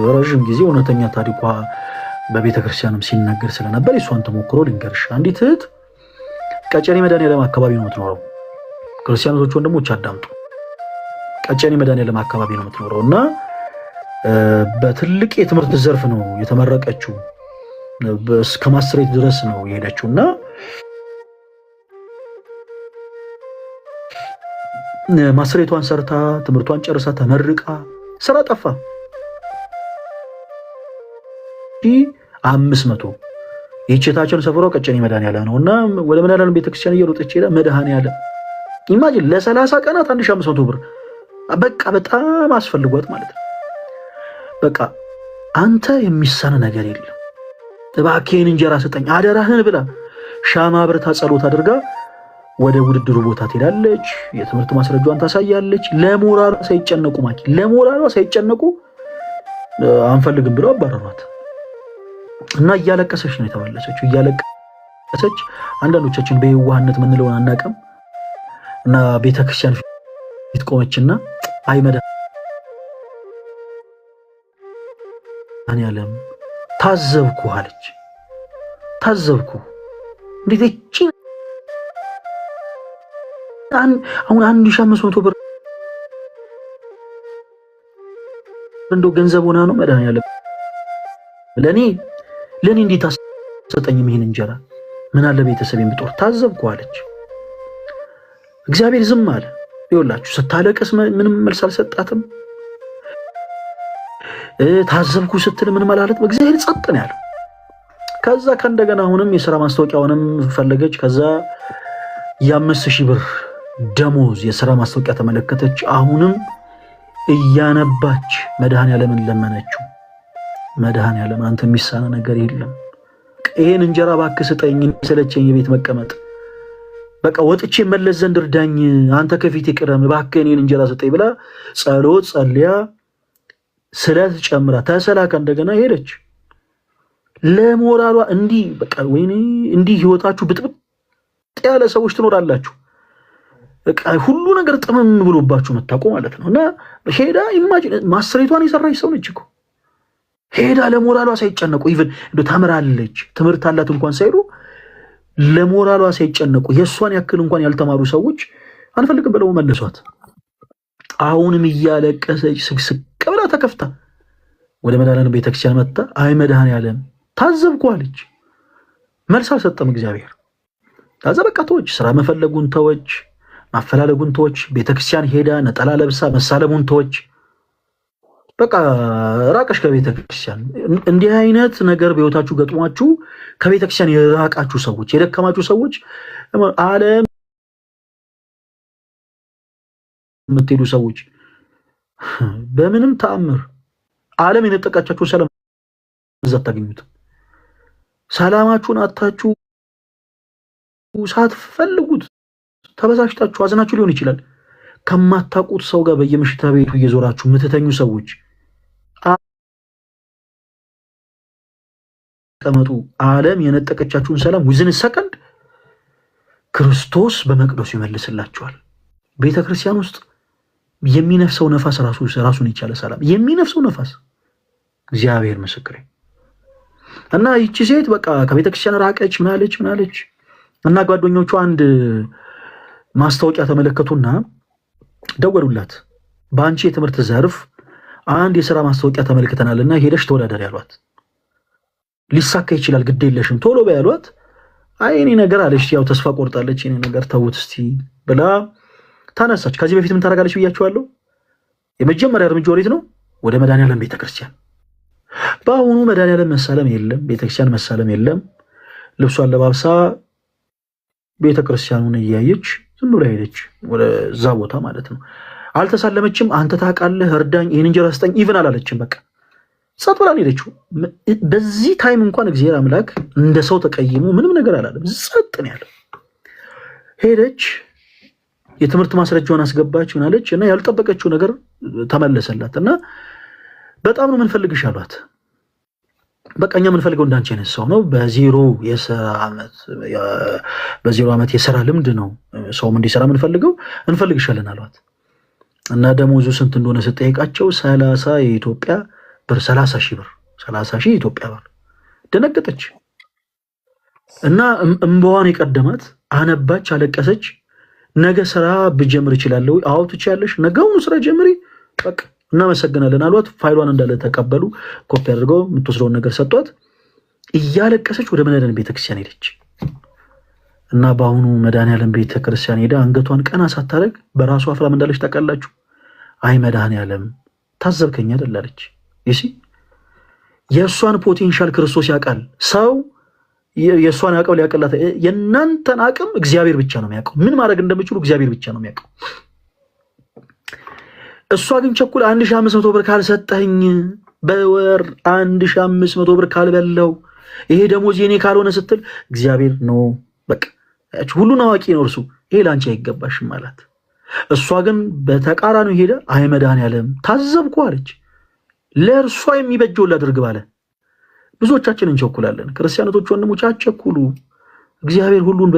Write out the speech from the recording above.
ረዥም ጊዜ እውነተኛ ታሪኳ በቤተ ክርስቲያንም ሲነገር ስለነበር የእሷን ተሞክሮ ልንገርሽ። አንዲት እህት ቀጨኔ መድኃኔዓለም አካባቢ ነው የምትኖረው። ክርስቲያኖች ወንድሞች አዳምጡ። ቀጨኔ መድኃኔዓለም አካባቢ ነው የምትኖረው እና በትልቅ የትምህርት ዘርፍ ነው የተመረቀችው። እስከ ማስትሬት ድረስ ነው የሄደችው እና ማስትሬቷን ሰርታ ትምህርቷን ጨርሳ ተመርቃ ስራ ጠፋ። 500 ይህች ሰፈሯ ቀጨኔ መድኃኔዓለም ነው እና ወደ መድኃኔዓለም ቤተክርስቲያን እየሮጠች ሄዳ መድኃኔዓለም imagine ለ30 ቀናት 1500 ብር በቃ በጣም አስፈልጓት ማለት ነው። በቃ አንተ የሚሳን ነገር የለም፣ እባክህን እንጀራ ስጠኝ አደራህን ብላ ሻማ አብርታ ጸሎት አድርጋ ወደ ውድድሩ ቦታ ትሄዳለች። የትምህርት ማስረጃዋን ታሳያለች። ለሞራሏ ሳይጨነቁ ማኪ ለሞራሏ ሳይጨነቁ አንፈልግም ብለው አባረሯት እና እያለቀሰች ነው የተመለሰችው። እያለቀሰች አንዳንዶቻችን በየዋህነት ምንለውን አናውቅም እና ቤተክርስቲያን ፊት ቆመችና አይ መድኃኔዓለም ታዘብኩ አለች። ታዘብኩ እንዴት እቺ አሁን 1500 ብር እንደው ገንዘብ ሆና ነው መድኃኔዓለም ለኔ እንዴት አሰጠኝም ይሄን እንጀራ ምን አለ ቤተሰቤን ብጦር ታዘብኩ አለች። እግዚአብሔር ዝም አለ። ይኸውላችሁ ስታለቅስ ምንም መልስ አልሰጣትም። ታዘብኩ ስትል ምንም አላለት። እግዚአብሔር ጸጥ ነው ያለው። ከዛ ከእንደገና አሁንም የስራ ማስታወቂያውንም ፈለገች። ከዛ የ5,000 ብር ደሞዝ የስራ ማስታወቂያ ተመለከተች። አሁንም እያነባች መድኃኔዓለምን ለመነችው። መድኃኔዓለም አንተ የሚሳነ ነገር የለም፣ ይሄን እንጀራ እባክህ ስጠኝ፣ ሰለቸኝ የቤት መቀመጥ፣ በቃ ወጥቼ መለስ ዘንድ እርዳኝ፣ አንተ ከፊት ቅደም፣ እባክህ እኔን እንጀራ ስጠኝ ብላ ጸሎት ጸልያ ስለት ጨምራ ተሰላካ እንደገና ሄደች። ለሞራሏ እንዲህ በቃ ወይኔ እንዲህ ህይወታችሁ ብጥብጥ ያለ ሰዎች ትኖራላችሁ። በቃ ሁሉ ነገር ጥምም ብሎባችሁ መታቆ ማለት ነው። እና ሄዳ imagine ማስትሬቷን የሰራች ሰው ነች እኮ ሄዳ ለሞራሏ ሳይጨነቁ even እንደ ተምራለች ትምህርት አላት እንኳን ሳይሉ ለሞራሏ ሳይጨነቁ የእሷን ያክል እንኳን ያልተማሩ ሰዎች አንፈልግም ብለው መለሷት። አሁንም እያለቀሰች ስቅስቅ ብላ ተከፍታ ወደ መድኃኔዓለም ቤተክርስቲያን መጥታ አይ መድኃኔዓለም ታዘብኩ አለች። መልስ አልሰጠም እግዚአብሔር። ከዛ በቃ ተወች፣ ስራ መፈለጉን ተወች፣ ማፈላለጉን ተወች። ቤተክርስቲያን ሄዳ ነጠላ ለብሳ መሳለሙን ተወች። በቃ ራቀሽ ከቤተክርስቲያን። እንዲህ አይነት ነገር በህይወታችሁ ገጥሟችሁ ከቤተክርስቲያን የራቃችሁ ሰዎች፣ የደከማችሁ ሰዎች፣ ዓለም የምትሄዱ ሰዎች በምንም ተአምር ዓለም የነጠቃቻችሁን ሰላም እዛ አታገኙትም። ሰላማችሁን አታችሁ ሳትፈልጉት ተበሳሽታችሁ አዝናችሁ ሊሆን ይችላል። ከማታውቁት ሰው ጋር በየመሽታ ቤቱ እየዞራችሁ የምትተኙ ሰዎች ቀመጡ። ዓለም የነጠቀቻችሁን ሰላም within second ክርስቶስ በመቅደሱ ይመልስላችኋል። ቤተ ክርስቲያን ውስጥ የሚነፍሰው ነፋስ ራሱ ራሱን የቻለ ሰላም የሚነፍሰው ነፋስ እግዚአብሔር ምስክሬ። እና ይቺ ሴት በቃ ከቤተ ክርስቲያን ራቀች፣ ምናለች ምናለች እና ጓደኞቿ አንድ ማስታወቂያ ተመለከቱና ደወሉላት። በአንቺ የትምህርት ዘርፍ አንድ የስራ ማስታወቂያ ተመልክተናልና ሄደሽ ተወዳደሪ ያሏት። ሊሳካ ይችላል፣ ግድ የለሽም ቶሎ በይ ያሏት። አይ እኔ ነገር አለች፣ ያው ተስፋ ቆርጣለች። እኔ ነገር ተውት እስቲ ብላ ተነሳች። ከዚህ በፊት ምን ታደርጋለች ብያችኋለሁ። የመጀመሪያ እርምጃ ወዴት ነው? ወደ መድኃኔዓለም ቤተክርስቲያን። በአሁኑ መድኃኔዓለም መሳለም የለም፣ ቤተክርስቲያን መሳለም የለም። ልብሷን ለባብሳ ቤተክርስቲያኑን እያየች ዝም ብላ ሄደች፣ ወደዛ ቦታ ማለት ነው። አልተሳለመችም። አንተ ታውቃለህ፣ እርዳኝ፣ ይህን እንጀራ ስጠኝ even አላለችም። በቃ ጸጥ ብላ ሄደችው። በዚህ time እንኳን እግዚአብሔር አምላክ እንደ ሰው ተቀይሞ ምንም ነገር አላለም። ጸጥ ነው ያለው። ሄደች፣ የትምህርት ማስረጃዋን አስገባች፣ ምናለች እና ያልጠበቀችው ነገር ተመለሰላት እና በጣም ነው የምንፈልግሽ አሏት። በቃ እኛ የምንፈልገው እንዳንቺ አይነት ሰው ነው። በ0 ዓመት የስራ ልምድ ነው ሰውም እንዲሰራ የምንፈልገው፣ እንፈልግሻለን አሏት። እና ደሞዙ ስንት እንደሆነ ስጠይቃቸው 30 የኢትዮጵያ ብር፣ 30,000 ብር፣ 30,000 የኢትዮጵያ ብር። ደነገጠች እና እምባዋን የቀደማት አነባች፣ አለቀሰች። ነገ ስራ ብጀምር እችላለሁ? አዎ ትችያለሽ፣ ነገውኑ ስራ ጀምሪ፣ በቃ እናመሰግናለን አሏት። ፋይሏን እንዳለ ተቀበሉ፣ ኮፒ አድርገው የምትወስደውን ነገር ሰጧት። እያለቀሰች ወደ መድኃኔዓለም ቤተክርስቲያን ሄደች እና በአሁኑ መድኃኔዓለም ቤተክርስቲያን ሄዳ አንገቷን ቀና ሳታደርግ በራሷ አፍራ ምን እንዳለች ታውቃላችሁ? አይ መድኃኔዓለም ታዘብከኝ አይደል አለች። You see፣ የእሷን potential ክርስቶስ ያውቃል። ሰው የእሷን አቅም ሊያውቅላት፣ የእናንተን አቅም እግዚአብሔር ብቻ ነው የሚያውቀው። ምን ማድረግ እንደምችሉ እግዚአብሔር ብቻ ነው የሚያውቀው። እሷ ግን ቸኩላ 1500 ብር ካልሰጠኝ፣ በወር 1500 ብር ካልበላው፣ ይሄ ደሞዝ የኔ ካልሆነ ስትል እግዚአብሔር no፣ በቃ ሁሉን አዋቂ ነው እርሱ፣ ይሄ ለአንቺ አይገባሽም አላት። እሷ ግን በተቃራኒው ሄዳ አይ መድኃኔዓለም ታዘብኩ አለች። ለእርሷ የሚበጀውን ላድርግ ባለ ብዙዎቻችን እንቸኩላለን። ክርስቲያኖች ወንድሞች አትቸኩሉ። እግዚአብሔር ሁሉን